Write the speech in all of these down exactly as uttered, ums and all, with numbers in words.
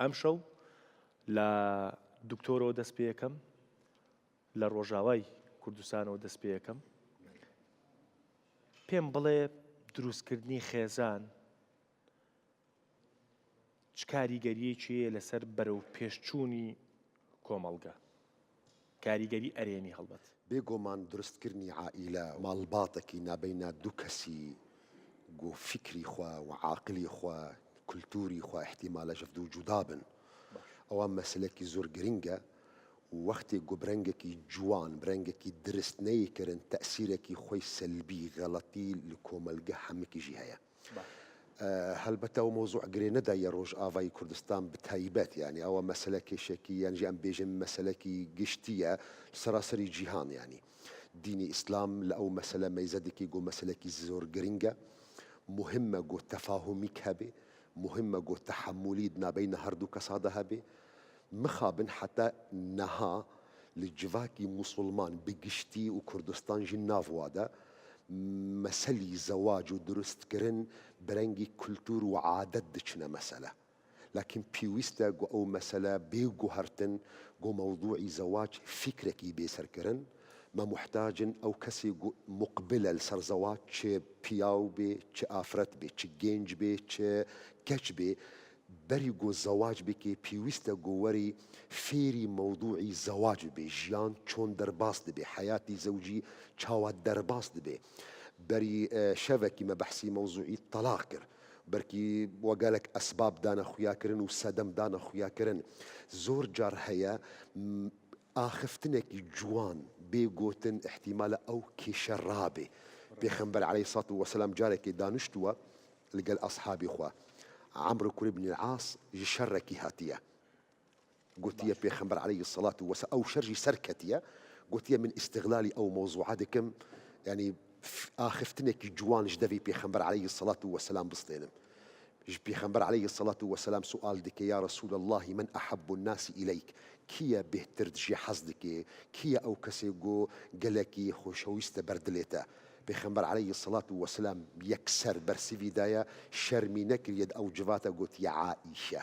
ئەمشەو لە دکتۆرەوە دەست پێ یەکەم، لە ڕۆژاوای کوردستانەوە دەست پێ یەکەم. پێم بڵێ دروستکردنی خێزان چ کاریگەریەکی هەیە لەسەر بەرەو پێشچوونی کۆمەڵگە؟ کاریگەری ئەرێنی هەڵبەت. بێگۆمان دروستکردنی عائیلە ماڵباتەکی نابەینا دوو کەسی گۆ فیکری خوا و عاقلی خوا، کولتوری خوا احتیمالە ژەڤدو جودا بن. ئەوە مەسلەکی زۆر گرنگە و وەختێ گۆ برەنگەکی جوان، برەنگەکی درست نەیکردن، تەسیرەکی خۆی سەلبی، غەڵەتی لە کۆمەلگە هەمکی ژی هەیە. هەلبەتە ئەو مەوزوع گرێ نەدایە ڕۆژئاڤای کوردستان بتایبەت، یانی ئەوە مەسەلە کێشەکی یان ژی ئەم بێژن مەسەلەکی گشتیە سەراسەری جیهان، یانی دینی ئیسلام لە ئەو مەسەلە مەیزە دکی گۆ مەسەلەکی زۆر گرنگە، مهمە گۆ تەفاهمیک هەبێ، مهمە گۆ تەحەمولی نابەینە هەردوو کەسادا هەبێ. مخابن حتا نەها لە جڤاکی موسڵمان بگشتی و کوردستان ژی ناڤوادا مەسەلی زەواج و دروستکردن برەنگی کولتور و عادەت دچنە مەسەلە. لەکن پێویستە گۆ ئەو مەسەلە بێ گوهرتن گۆ مەوضوعی زەواج فیکرەکی بێ سەرکردن. مە محتاجن ئەو کەسێ گۆ مقبلە لەسەر زەواج، چ پیاو بێ، چ ئافرەت بێ، چ گەنج بێ، چ کەچ بێ، بەری گۆ زەواج بکێ، پێویستە گۆ وەری فێری مەوضوعی زەواج ببێ، ژیان چۆن دەرباس دبێ، حەیاتی زەوجی چاوا دەرباس دبێ. بەری شەڤەکی مە بەحسی مەوزوعی تەلاق کرد، بەرکی وەگەلک ئەسباب دانە خویاکردن و سەدەم دانە خویاکردن. زۆر جار هەیە ئاخفتنێکی جوان بێ گۆتن احتیمالە ئەو کێشە ڕابێ. پێخەمبەر عەلەیهی سڵات و وەسەلام جارێکی دانیشتووە لەگەل ئەسحابی خوا، عەمر کوری بنی العاس ژی شەرەکی هاتیە. گوتیە پێخەمبەر عەلەیهی سڵات و وەسە ئەو شەر ژی سەر کەتیە، گوتیە من ئیستغلالی ئەو مەوزوعە دکم، یانی ئاخفتنێکی جوان ژ دەڤی پێخەمبەر عەلەیهی سڵات و وەسەلام بستێنم. ژ پێخەمبەر عەلەیهی سڵات و وەسەلام سوال دکێ، یا رسول اللە، من احب الناس الیک؟ کیە بێهتر ژێ حەز دکێ؟ کیە ئەو کەسێ گۆ گەلەکی خۆشەویستە بەردلێتە؟ پێخەمبەر عەلەیهی سڵات و وەسەلام یەکسەر بەرسیڤی دایە، شەرمی نەکریەد ئەو جڤاتە گوتیە عائیشە.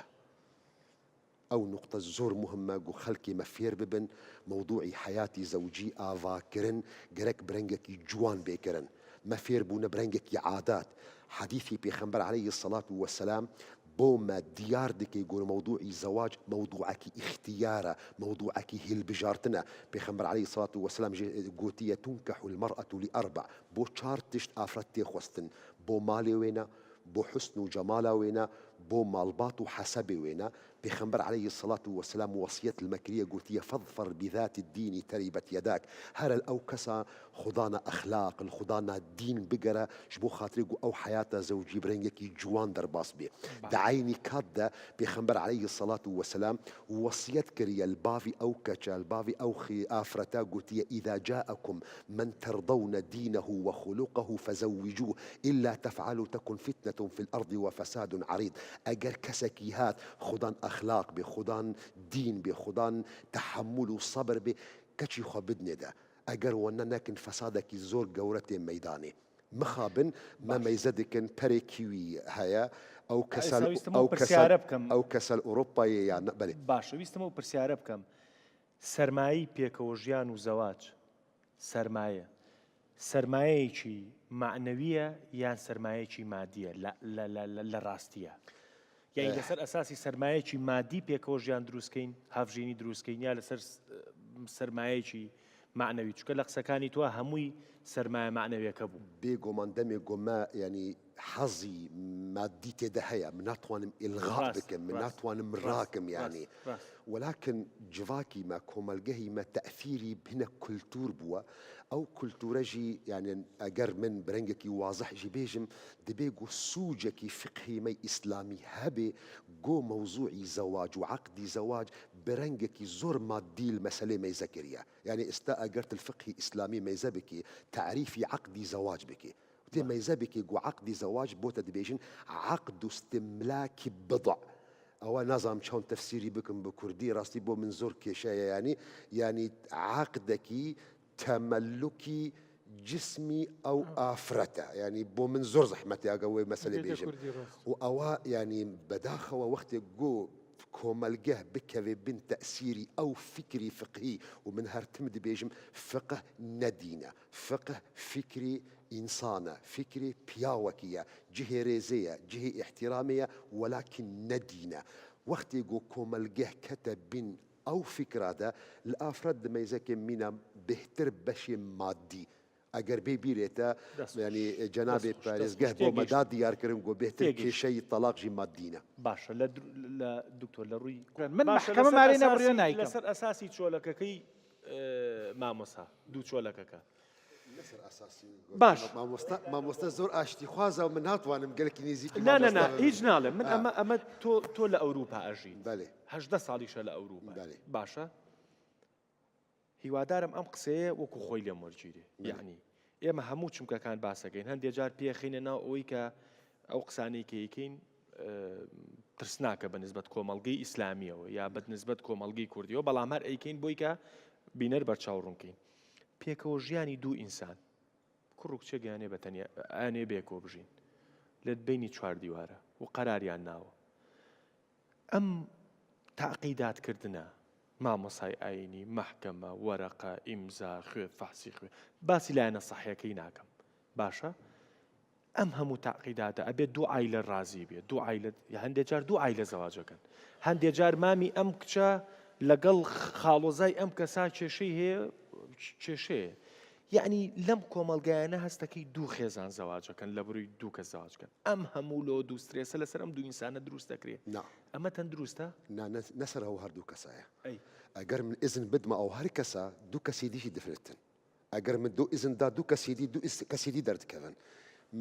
ئەو نوقتە زۆر مهمە گۆ خەلکی مە فێر ببن مەوضوعی حەیاتی زەوجی ئاڤاکردن گەرەک برەنگەکی جوان بێکردن. مە فێر بوونە برەنگەکی عادات. حەدیثی پێخەمبەر عەلەیهی سڵات و وەسەلام بۆ مە دیار دکێ گۆ مەوضوعی زەواج مەوضوعەکی ئیختیارە، مەوضوعەکی هیلبژارتنە. پێخەمبەر عەلەیهی سڵات و وەسەلام ژێ گوتیە تونکەح المەرئەت لئەربەع، بۆ چار تشت ئافرەت تێخوەستن، بۆ مالێ وێنە، بۆ حوسن و جەمالا وێنە، بۆ ماڵبات و حەسەبێ وێنە. پێخەمبەر عەلەیهی سڵات و وەسەلام وەسیەت لمە کریە گوتیە فاظفر بذات الدین تربت یداک. هەرە لە ئەو کەسا خودانا ئەخلاق، خودانا دین بگەرە، ژ بۆ خاترێ گۆ ئەو حەیاتە زەوجی برەنگەکی جوان دەرباس بێ. دە عەینی کاتدە پێخەمبەر عەلەیهی سڵات و وەسەلام وەسیەت کریە لباڤی ئەو کەچە، لباڤی ئەو خی ئافرەتە گوتیە اذا جاءکم من ترضون دینه وخلقه فزوجوه الا تفعلوا تكن فتنة في الأرض وفساد عريض. ئەگەر کەسەکی هات خودان ئەخلاق بێ، خودان دین بێ، خودان تەحەمول و سەبر بێ، کەچی خۆ بدنێدە. ئەگەر وەنە نەکن فەسادەکی زۆر گەورە تێ مەیدانێ. مخابن مە مەیزە دکن پەرێکی وی هەیە. ئەو کەسە ئەو کەسە ئەو کەسە ئەوروپایە یا نە؟ بەێ. باشە، ویستم ئەو پرسیارە بکەم. سەرمایەی پێکەوە ژیان و زەواج سەرمایە، سەرمایەیەکی مەعنەویە یان سەرمایەیەکی مادیە لە، لە، لە، لە، لە ڕاستیە؟ یعنی لەسەر ئەساسی سەرمایەیەکی مادی پێکەوە ژیان دروستکەین، هەڤژینی دروستکەین، یا لەسەر س-، سەرمایەیەکی مەعنەوی؟ چونکە لە قسەکانی تۆ هەمووی سەرمایە مەعنەویەکە بوو. بێگۆمان دەمێ گۆمە، یعنی حەزی مادی تێدە هەیە، من ناتوانم ئیلغا بکەم، من ناتوانم ڕاکم، یعنی. وەلاکن جڤاکی مە، کۆمەلگەهی مە تەئثیری بهنە کولتور بووە. ئەو کولتورە ژی، یعنی ئەگەر من برەنگەکی وازح ژی بێژم، دبێ گۆ سوجەکی فقهی مەی ئیسلامی هەبێ گۆ مەوزوعی زەواج و عەقدی زەواج برەنگەکی زۆر مادی لمەسەلێ مەیزە کریە. یعنی ئستا ئەگەر تل فقهی ئیسلامی مەیزە بکی، تەعریفی عەقدی زەواج بکی، وتێ مەیزە بکی گۆ عەقدی زەواج بۆتە دبێژن عەقد استملاکی بضع. ئەوە نازام چۆن تەفسیری بکم بە کوردی، ڕاستی بۆ من زۆر کێشەیە، یعنی، یعنی عەقدەکی تەمەلوکی جسمی ئەو ئافرەتە، یعنی بۆ من زۆر زەحمەتە ئەگە وەی مەسەلێ بێژم. و ئەوە یعنی بەداخەوە وەختێک گۆ komelgeh bikeve bin tesîrî ew fikrî fiqhî û min her tim dibêjim, fiqh ne dîn e. Fiqh fikrî însan e, fikrî piyawekî ye, cihê rêzê ye, cihê îhtîramê ye, welakîn ne dîn e. Wextê ku komelgeh kete bin ew fikra de, li afret dimeyzeke mîna bêhtir beşê madî. Eger bê bîrê te, Dest xweş. Yanî, e, cenabê Dest xweş, dest parêzgeh xweş. Bo me Têgihişt. Da diyar kirin ku bêhtir Têgihişt. Kêşeyî talaq jî madî ne. Baş e, li dr-, li doktor li rûyî Min Baş e, mehkeme lەsەr marê ne esasî, buraya naykem. Lەsەr esasî çolekekî, e, mamosa, du çolekeke. Lەsەر esasî Baş. Mamosta, mamosta zor aştî xwaza min natwanim gelekî nêzîkî Na, na, mamosta na, bibim. Hiç nalem. Min Ha. Eme, eme to, to li Ewropa ejît. Belê. Hejdeh salî şe li Ewropa. Belê. Baş e. هیوادارم ئەم قسەیە وەکو خۆی لێم وەرگیرێ. بەڵێ. یعنی، ئێمە هەموو چونکە کان باسەکەین، هەندێک جار پێخینە ناو ئەوەی کە ئەو قسانەی کە یکەین، ئە، ترسناکە بە نسبەت کۆمەڵگەی ئیسلامیەوە یا بە نسبەت کۆمەڵگەی کوردیەوە، بەڵام هەر ئەیکەین بۆی کە بینەر بەرچاو ڕوونکەین. پێکەوە ژیانی دوو ئینسان، کوڕ و کچێک یانێ بە تەنیا، یانێ بێکۆ بژین، لە بینی چوار دیوارە و قەراریان ناوە. ئەم تەعقیداتکردنە، مامۆسای ئاینی، مەحکەمە، وەرەقە، ئیمزا، خوێ، فەحسی خوێ، باسی لایەنە سەحیەکەی ناکەم. باشە؟ ئەم هەموو تەعقیداتە ئەبێ دوو عایلە ڕازی بێ، دوو عایلە، هەندێک جار دوو عایلە زەواجەکەن. هەندێک جار مامی ئەم کچە لەگەڵ خاڵۆزای ئەم کەسا کێشەی هەیە، کێشەیە. یعنی، لەم کۆمەڵگایانە هەستەکەی دوو خێزان زەواجەکەن لە بروی دوو کەس زەواجکەن. ئەم هەموو لۆد و سترێسە لەسەر ئەم دوو ئینسانە دروست دەکرێ. نا. ئەمە تەندروستە؟ نا، نە-، نەسەر ئەو هەردوو کەسایە. ئەی. ئەگەر من ئیزن بدمە ئەو هەر کەسە، دوو کەسی دیشی دفرتن. ئەگەر من دوو ئیزن دا دوو کەسی دی، دوو ئیس-، کەسی دی دەردکەون.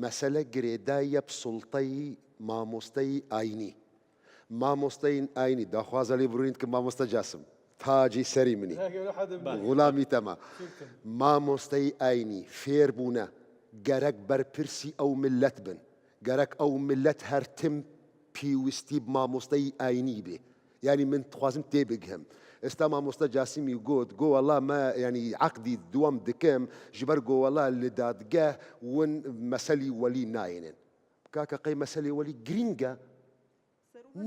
مەسەلە گرێداییە بە سوڵتەی مامۆستەی ئاینی. مامۆستەین ئاینی، داخوازە لێ بڕوین کە مامۆستە جاسم. تاجی سەری منی. غولامی تەما. مامۆستەی ئاینی، فێر بوونە. گەرەک بەرپرسی ئەو ملەت بن. گەرەک ئەو ملەت هەر تم پێویستی بە مامۆستەی ئاینی بێ. یعنی من دخوازم تێ بگهم. ئێستا مامۆستا جاسمی گوت، گو والله ما، یعنی عقدی دووەم دکم، جبر گو والله لە دادگە ون مەسەلی وەلی ناینن. کاکە قەی مەسەلی وەلی گرینگە.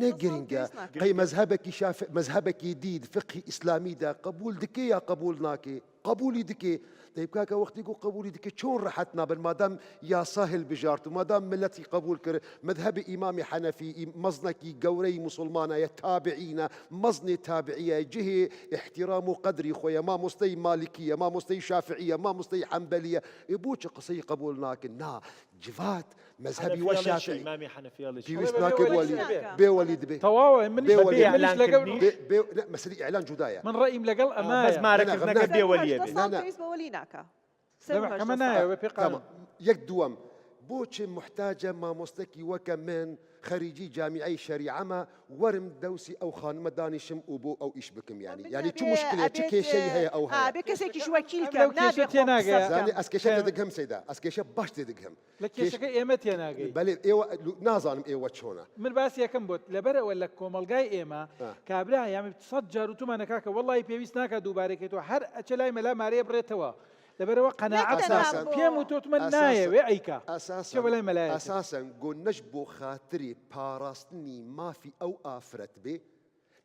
نه گرینگە. قەی مەزهەبەکی شاف-، مەزهەبەکی دی، فقهی ئیسلامی دا قبول دکێ یا قبول ناکێ؟ قبولی دکێ. دەی بکاکە وەختی گو قبولی دکێ، چۆن ڕەحەت نابن؟ مادام یاسا هەلبژارت و مادام ملەتی قبول کرد، مەذهەبی ئیمامی حەنەفی، ئی-، مەزنەکی گەورەی موسڵمانە، یە تابعینە، مەزنێ تابعیە، جهێ احترام و قەدری خۆیە، مامۆستەی مالیکیە، مامۆستەی شافعیە، مامۆستەی حەنبەلیە. ئێ بۆچی قسەی قبول ناکن؟ نا، جوات، مەذهەبی وە حەنەفیە لێ چی؟ شافعی. ئیمامی حەنەفیە لێ چی؟ پێویست وەلی ناکە بۆ وەلی، ناکە. بێ وەلی دبێ. تەواوە، منیش بێ وەلی. بەبێ منیش ئیعلان لەگەڵ کردنیش. بێ، بێ، نە، مەسەلەی ئیعلان جودایە. من ڕەئیم لەگەڵ ئەمایە. بەس مارە نە، نە، کردنەکە نە. بێ وەلیە بێ. سەد و هەشتاد نە، نە. پێویست بە وەلی ناکە. سەد و هەشتاد. تەمام. یەک دووەم. بۆچێ محتاجە مامۆستەکی وەکە من خەریجی جامیعەی شەریعەمە وەرم دەوسی ئەو خانمە دانیشم و بۆ ئەو ئیش بکم یانی؟ یانی چ مشکلەیە، چ کێشەی هەیە ئەو هەیە؟ ئەبێ کەسێکیش وەکیل کەم، نابێ خۆم قسە بکەم. زانی ئەس کێشە تێ دگهم سەیدا، ئەس کێشە باش تێ دگهم. لە کێشەکە ئێمە تێناگەین. بەلێ، ئێوە، نازانم ئێوە چۆنە. من باسی یەکەم بۆت، لەبەر ئەوە لە کۆمەڵگای ئێمە، ها. کابرا هەیە، سەد جار وتومانە کاکە، وەڵی پێویست ناکە دووبارەکەی تۆ، هەر ئەچێ لای مەلا مارەیە بڕێتەوە. لەبەر ئەوە قەناعەت نەک ناکەم. تەنها بۆ پێم وتوتمە ئەساسەن، نایەوێ ئەیکا. ئەساسەن، چێ بەلای مەلایەتی. ئەساسەن گۆ نەش بۆ خاتری پاراستنی مافی ئەو ئافرەت بێ،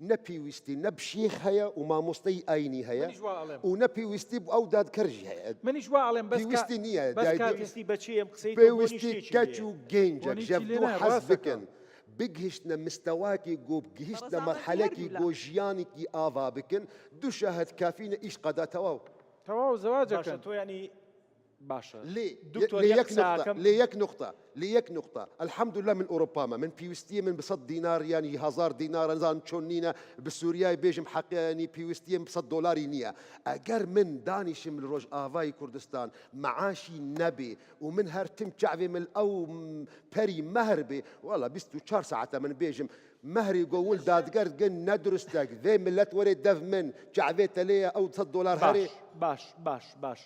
نە پێویستی، نە بە شێخ هەیە و مامۆستەی ئاینی هەیە منیش وا ئەڵێم. و نە پێویستی بە ئەو دادکەر ژی هەیە. منیش وا ئەڵێم، بەس پێویستی کا-، نییە. بەس دای-، کاتی پێویستی بە چی ئەم قسەی بۆ پێویستی نی شتێکی کەچ و نییە. گەنجەک بۆ نی ژێ چی لێ دوو نایە، حەز ڕاستە بکەن. کە. بگهشتنە مستەواکی گۆ، بگهشتنە بەڕێز ئاڵێم مەرحەلەکی بەردوو لە گۆ ژیانێکی ئاوا بکەن. دوو شاهد کافینە ئیش قەدا تەواو. تەواو زەواجەکەن. باشە، تۆ یعنی باشە. لێ، دکتۆر لێ یەک یەک نقطە، قساکەم. لێ یەک نقطە، لێ یەک نقطە. الحمدلله من ئەوروپامە، من پێویستیە من بە سەد دینار، یانی هەزار دینار، نزانم چۆن نینە، بە سووریای بێژم حەقیانی پێویستیە بە سەد دۆلاری نییە. ئەگەر من دانیشم لە ڕۆژئاوای کوردستان، معاشی نەبێ و من هەر تم چاوێ من ئەو پەری مەهر بێ، وەڵا بیست و چوار ساعتە من بێژم، مەهری گۆ ول دادگەر گن نەدرستەک، vê millet وەرێ دەڤ من، چاوێ تەلەیە ئەو سەد دۆلار هەرێ. باش، باش، باش، باش.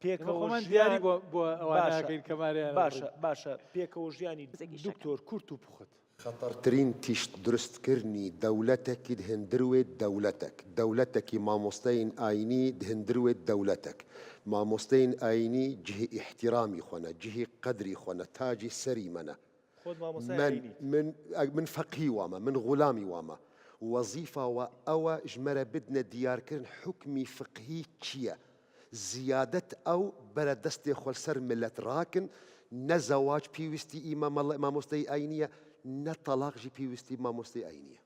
پێکەوە خۆمان ژیان دیاری بۆ، بۆ ئەوانە باشە. ئەکەین کە مارەیان باشە، بڕی. باشە. پێکەوە ژیانی دکتۆر کورت و پوخت. خەتەرترین تیشت دروستکردنی دەولەتەکی دهندروێ دەولەتەک. دەولەتەکی مامۆستەین ئاینی دهندروێ دەولەتەک. مامۆستەین ئاینی جهێ ئیحتیرامی خۆنە، جهێ قەدری خۆنە، تاجی سەری مەنە. خۆت مامۆستای من، ئاینیت. من، من فەقهی وامە، من غولامی وامە. Wezîfa we ew e ji me re bidine diyarkirin hukmî fiqhî çi ye. Ziyadet ew bere destê xwe li ser milet rakin, ne zewac pêwîstî î mamele-, mamosteyî eynî ye, ne telaq jî pêwîstî mamosteyî eynî ye.